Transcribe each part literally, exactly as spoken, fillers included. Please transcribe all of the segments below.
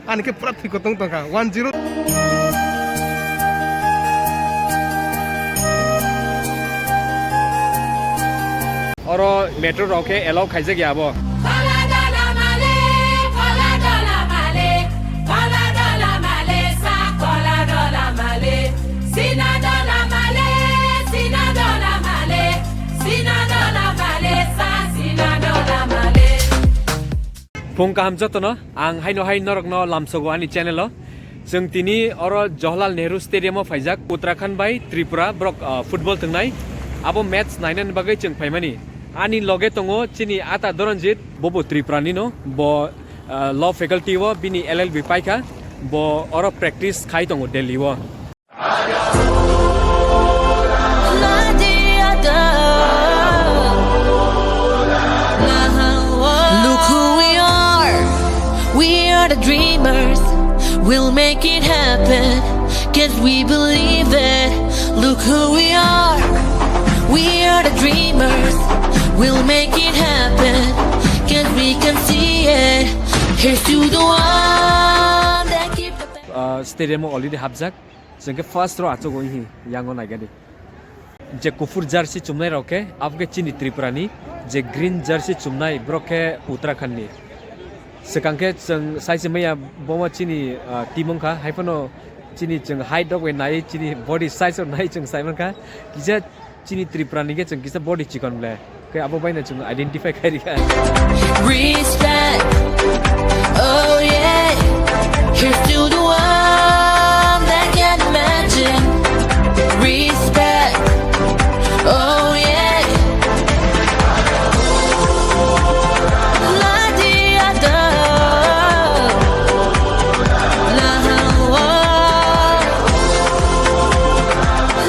Ani khe pura thwi kotong tongkha, one zero. Oro metro rok khe allow khaijak ya abo. Kola dola male, kola dola male, kola dola male, sa kola dola male, sina dola male, sina dola male, sina dola male, sa sina dola male. Phung kaham jotono, ang haino hai norokno lamsogo ani channel o. Chwng tini oro Jawaharlal Nehru Stadium o phaijak, Uttarakhand bai Tripura borok, ah, football thwngnai. Abo match nainani bagwi chwng phaimani. Ani loge tongo chini ata Doronjit, bobo Tripura nino, bo, ah, law faculty o bini L L B paikha, bo oro practice khai tongo Delhi o. Look who we are. We are the dreamers. We'll make it happen. 'Cause we believe it. Look who we are. We are the dreamers. We'll make it happen. 'Cause we can see it. Here's to the one that keep the Ah, stadium o already hapjak. Chwng khe first row achugo hi yango naigadi. Je kuphur jersey chumnai rok khe, abo khe chini Tripura ni, je green jersey chumnai borok khe Uttarakhand ni. Swkang khe chwng sai se maya bomo chini, ah, team wngkha, hai phano chini chwng height rok bai nai, chini body size rok nai chwng sai mankha. Kisa chini Tripura ni khe chwng kisa body chikon ble. Khe abo bai no chwng identify khai rikha. Respect. Oh yeah. Here's to the one that can imagine. Respect. Oh yeah. Ladiado. Lahawo.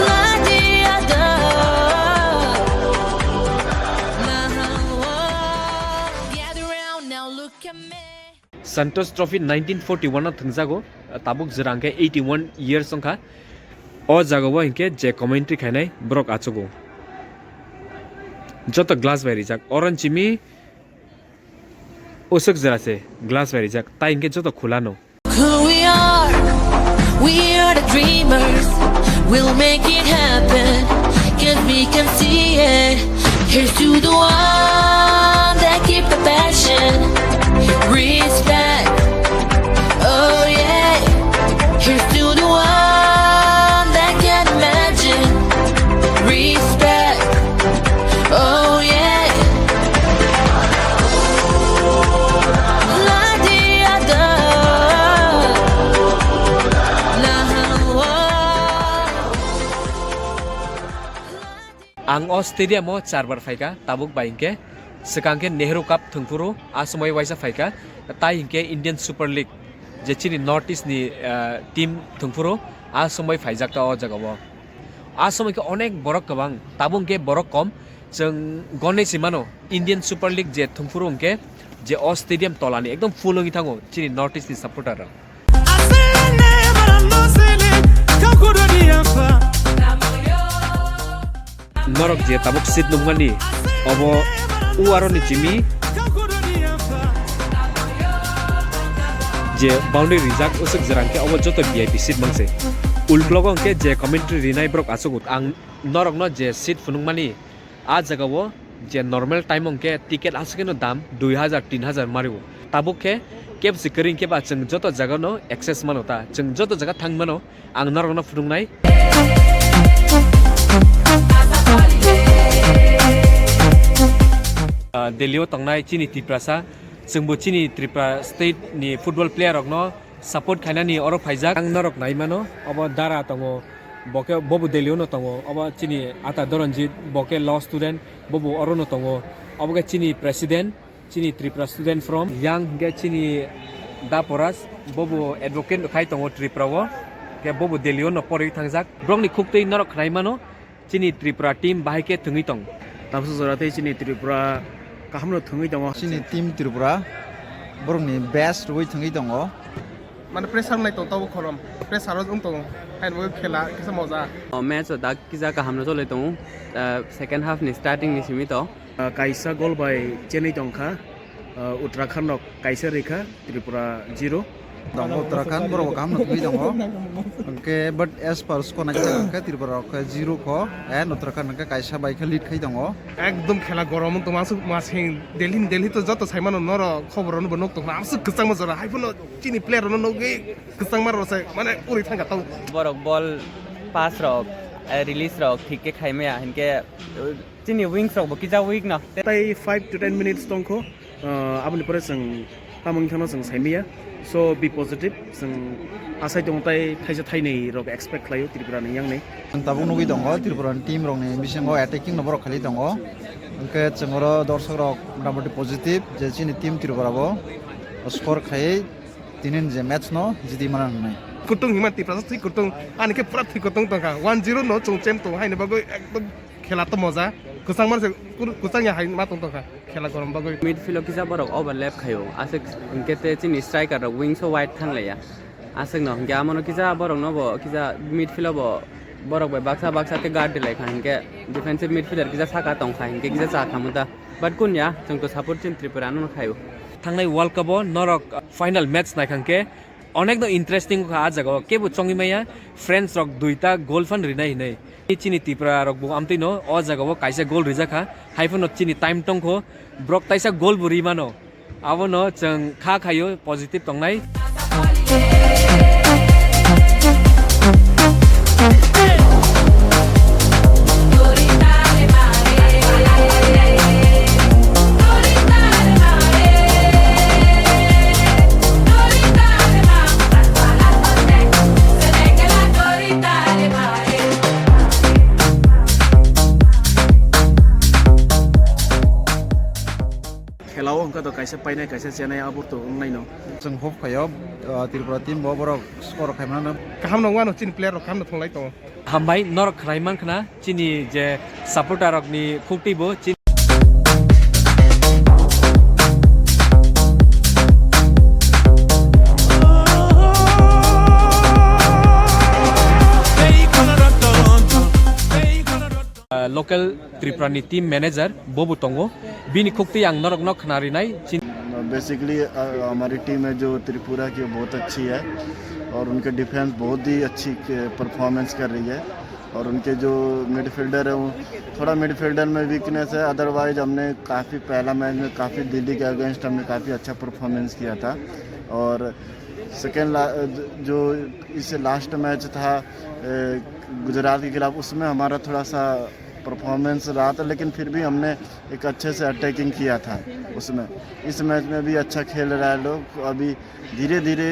Ladiado. Santosh Trophy nineteen forty-one o thwngjago, tabuk jwra hwnkhe eighty-one years wngkha. O jagao hinkhe je commentary khainai borok achugo. Joto glass bai rijak. Oro chimi usuk jwra se glass bai rijak. Tai hinkhe joto khulano. Who we are, we are the dreamers. We'll make it happen, 'cause we can see it. Here's to the one that keep the passion. Respect, oh yeah. Here's to the one that can imagine. Respect, oh yeah. Ladiado. Ang o stadium o charbar phaikha, tabuk bai hinkhe swkang khe Nehru Cup thwngphuru a somoi waisa phaikha, tai hinkhe Indian Super League je chini North East ni, ah, team thwngphuru a somoi phaijak ta o jagao. A somoi khe onek borok kwbang, tabuk hinkhe borok kom. Chwng gonai si mano, Indian Super League je thwngphuru hinkhe je o stadium tolani ekdom full wngwi thango chini North East ni supporter rok. Norok je tabuk seat nukmani, obo u aroni chimi je boundary rijak usuk jwra hinkhe obo joto V I P seat mangse. Ulklogo hinkhe je commentary rinai borok achugo. Ang norokno je seat phunukmani, a jagao je normal time o hinkhe ticket aswkeno dam dui hajar tin hajar mario. Tabuk khe kebsi kwrwi hinkhe ba chwng joto jagano access mano ta, chwng joto jaga thang mano. Ang norokno phunuknai. Ah, Delhi o tongnai chini Tiprasa, chwngbo chini Tripura state ni football player rokno support khainani oro phaijak. Ang norok nai mano, obo Dara tongo, bo khe, bobo Delhi o no tongo, obo chini ata Doronjit, bo khe law student, bobo oro no tongo, obo khe chini president, chini Tripura student from yang, hwnkhe chini Da Poras, bobo advocate khai tongo Tripura o, khe bobo Delhi o no porwi thangjak. Borokni khuktwi norok khnai mano, chini Tripura team bahai khe thwngwi tong. Tamsa jora tei chini Tripura kaham no thwngwi tongo. Chini team Tripura borokni best rwui thwngwi tongo. Mane pressure nai tong tabuk khorom, pressure o wng tongo, haino khela kisa moja. O match o dak kisa kaham no choli tongo, ah, second half ni starting ni simi to. Ah, kaisa goal bai chenwi tongkha, ah, Uttarakhand rok kaisa rikha, Tripura zero. Tongo Uttarakhand, borok bo kaham no thwi tongo. Hwnkhe, but as per score naikhe, hwnkhe Tripura rok khe zero kho, and Uttarakhand hwnkhe kaisa bai khe lead khai tongo. Ekdom khela gorom wngtongma aswk masing Delhi ni, Delhi to joto saimano norok khobor rok no bo nuk tongkha, aswk kwchangma jora, hai phano chini player rok no nugwi kwchangma rok se mane uri thangkha tong. Borok ball pass rok, eh, release rok thik khe khai maya, hinkhe, eh, chini wings rok bo kisa weak no. Tai five to ten minutes tongkho, ah, aboni pore chwng tamo wngthangno chwng saimaya. So, be positive, chwng asai tongo tai thaisa thainwi rok expect khlaio Tripura ni yang ni. Ang tabuk nugwi tongo Tripura ni team rok ni bisingo attacking no borok khali tongo. Hwnkhe chwng oro dorsok rok motamoti positive je chini team Tripura bo score khaiwi tini ni je match no jiti mana hwnwi. Kutung hima Tiprasa thwi kutung, ani khe pura thwi kutung tongkha. One zero no chwng champ tongo, haini bagwi ekdom khela to moja. Kwchang mani se, kwchang ya hai ma tong tongkha khela gorom bagwi. Midfield o kisa borok overlap khaio. Aswk hinkhe te chini striker rok wings o wide thang laiya. Aswk no hinkhe amo no kisa borok no bo kisa midfield o bo borok bai baksa baksa khe guard di lai kha hinkhe defensive midfielder kisa saka tong kha hinkhe kisa cha kha muta. But kun ya, chwng to support chini Tripura no khaio. Thangnai World Cup o norok final match nai kha hinkhe Onek no interesting kha ah jaga o, kebo chongwi maya, France rok duita goal phan rinai hinwi. Chini Tripura rok bo amtwi no o jaga o kaisa goal rijak kha, hai phano chini time tongkho, borok taisa goal bo ri mano. Abono chwng kha khaio positive tongnai. Khelao hwnkha to kaisa painai, kaisa chenai, abo to wngnaino. Chwng hope khaio, uh, Tripura team bo borok score khai mano. Kaham no wano chini player rok kaham no thwnglai tongo. Hambai norok khwnai mankha na chini je supporter rok ni khukti bo chini Uh, local Tripura ni team manager bo bo tongo, bini khukti ang norok no khna rinai chin. Basically हमारी टीम है जो त्रिपुरा की, बहुत अच्छी है और उनके डिफेंस बहुत ही अच्छी परफॉर्मेंस कर रही है और उनके जो मिडफील्डर है वो थोड़ा मिडफील्डर में वीकनेस है। अदरवाइज हमने काफ़ी पहला मैच में काफ़ी दिल्ली के अगेंस्ट हमने काफ़ी अच्छा परफॉर्मेंस किया था और सेकेंड जो इस लास्ट मैच था गुजरात के खिलाफ, उसमें हमारा थोड़ा सा परफॉर्मेंस रहा था, लेकिन फिर भी हमने एक अच्छे से अटैकिंग किया था उसमें। इस मैच में भी अच्छा खेल रहा है लोग। अभी धीरे धीरे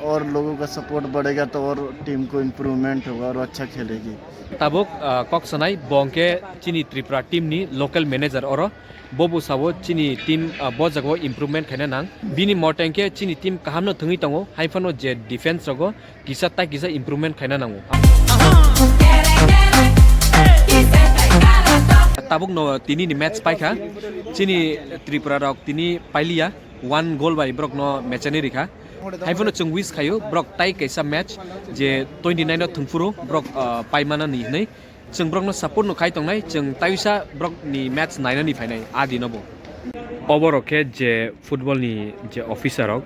और लोगों का सपोर्ट बढ़ेगा तो और टीम को इम्प्रूवमेंट होगा और अच्छा खेलेगी। Tabuk, ah, kok sanai bo hwnkhe chini Tripura team ni local manager oro. Bo bo sao chini team, ah, bo jaga o improvement khaina nang. Bini mote hwnkhe chini team kaham no thwngwi tongo, hai phano je defense rogo kisa tai kisa improvement khaina nango. Tabuk no tini ni match paikha, chini Tripura rok tini pailiya, one goal bai borok no mechani rikha. Hai phano chwng wish khaio borok tai kaisa match je twenty nine o thwngphuru borok, ah, paimana ni hinwi. Chwng borokno support no khai tongnai, chwng taisa borokni match nainani phainai a dino bo. Oborok khe je football ni je officer rok.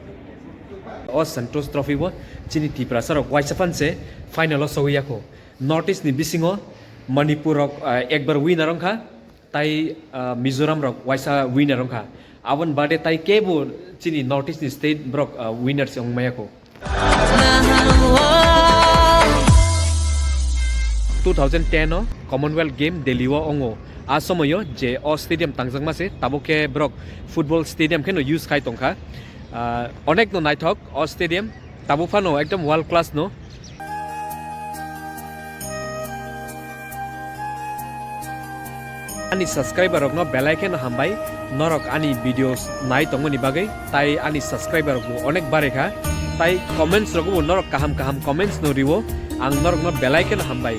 O Santosh Trophy bo chini Tiprasa rok waisa phan se final o sogwi yakho. North East ni bisingo Manipur rok, ah, ekbar winner wngkha, tai, ah, Mizoram rok waisa winner wngkha. Aboni bade tai kebo chini North East ni state borok, ah, winner se wng maya kho. Two thousand ten o Commonwealth Game Delhi o wngo. A somoyo je o stadium tangjakma se, tabuk khe borok football stadium kheno use khai tongkha. Ah, onek no naithok o stadium, tabuk phano ekdom world class no. Ani subscriber rokno belai kheno hambai, norok ani videos nai tongmani bagwi, tai ani subscriber rokbo onek barekha. Tai comments rogobo norok kaham kaham comments no riwo, ang norokno belai kheno hambai.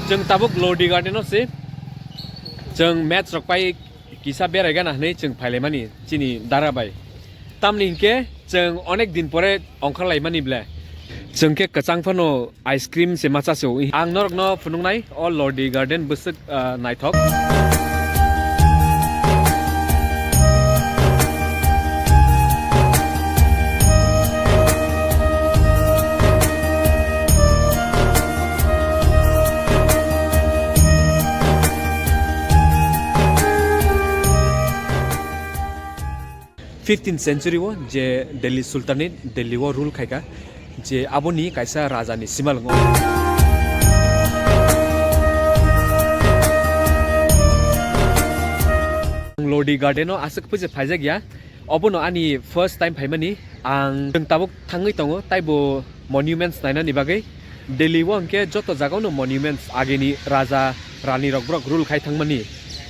Chwng tabuk Lodi Garden o se, chwng match rok pai kisa berai gana hinwi chwng phailaimani chini dara bai. Tamni hinkhe chwng onek din pore ongkhorlaimani ble. Chwng khe kwchang phano ice cream se ma chasio. Ang norokno phunuknai o Lodi Garden bwswk, ah, naithok. Fifteenth century o je Delhi Sultanate Delhi o rule khaika, je aboni kaisa raja ni simalwngo. Lodi Garden o aswk phuisa phaijak ya, obono ani first time phaimani. Ang chwng tabuk thangwi tongo, taibo monuments nainani bagwi. Delhi o hwnkhe joto jagao no monuments, agini raja rani rok borok rule khai thangmani,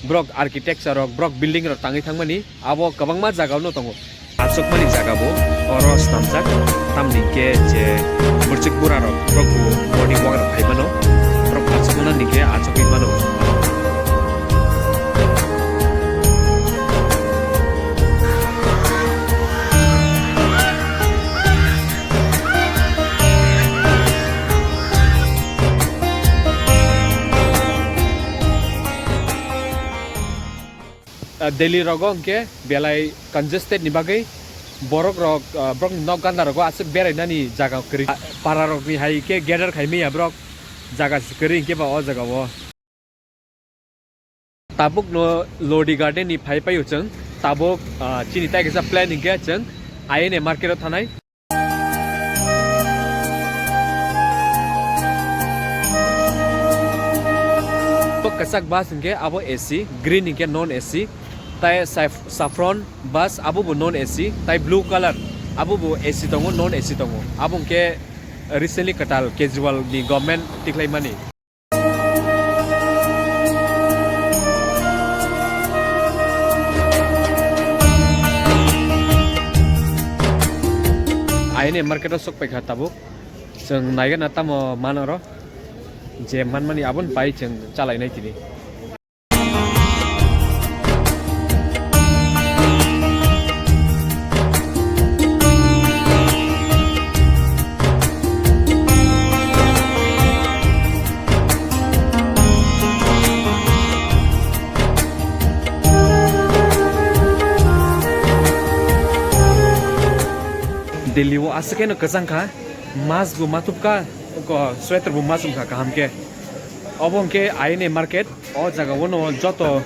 borok architecture rok, borok building rok tangwi thangmani, abo kwbangma jagao no tongo. Achukmani jaga bo oro snamjak, tamni hwnkhe je bwrwchwk bura rok borok bo morning walk rok khai mano, borok achukmani hwnkhe achugwi mano. Ah, Delhi rogo hwnkhe belai congested ni bagwi borok rok, ah, borok ni nok ganda rogo aswk berainani jaga kwrwi. Ah, para rok ni hai khe gather khai manya borok, jaga se kwrwi hwnkhe ba o jaga o. Tabuk no Lodi Garden ni phai paio chwng. Tabuk, ah, chini tai kaisa plan hwnkhe chwng I N A market o thanai. Bo kwchak bus hwnkhe abo A C, green hwnkhe non A C, tai saf-, saffron bus abo bo non A C, tai blue color abo bo A C tongo, non A C tongo. Abo hwnkhe recently kwtal Kejriwal ni government tikhlaimani. I N A market o sok paikha tabuk. Chwng naigana tamo manoro je manmani aboni pai chwng chalainai tini. Delhi o aswk kheno kwchang kha, mask bo ma thupkha, ko sweater bo ma chumkha kaham khe. Obo hwnkhe I N A market, o jaga o no joto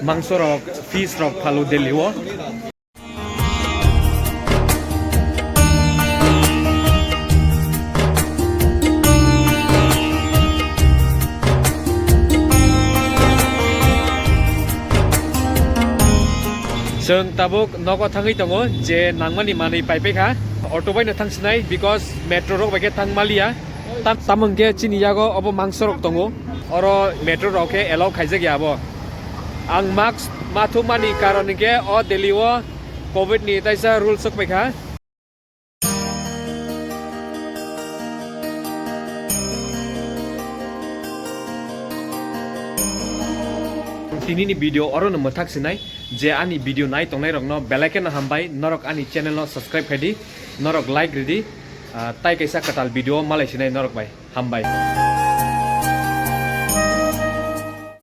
mangso rok, fish rok phalo Delhi o. Chwng tabuk nogo thangwi tongo, je nangmani manwi paipaikha. Auto baino thangsinai, because metro rok bai khe thang maliya. Tam, tamo hwnkhe chini yago obo mangso rok tongo. Oro metro rok khe allow khaijak ya abo. Ang mask ma thumani karon hwnkhe o Delhi o covid ni taisa rule sok paikha. Tini ni video oro no mwthak sinai, je ani video nai tongnai rok no belai kheno hambai, norok ani channel no subscribe khai di, norok like ridi, ah, tai kaisa kwtal video malai sinai norok bai. Hambai.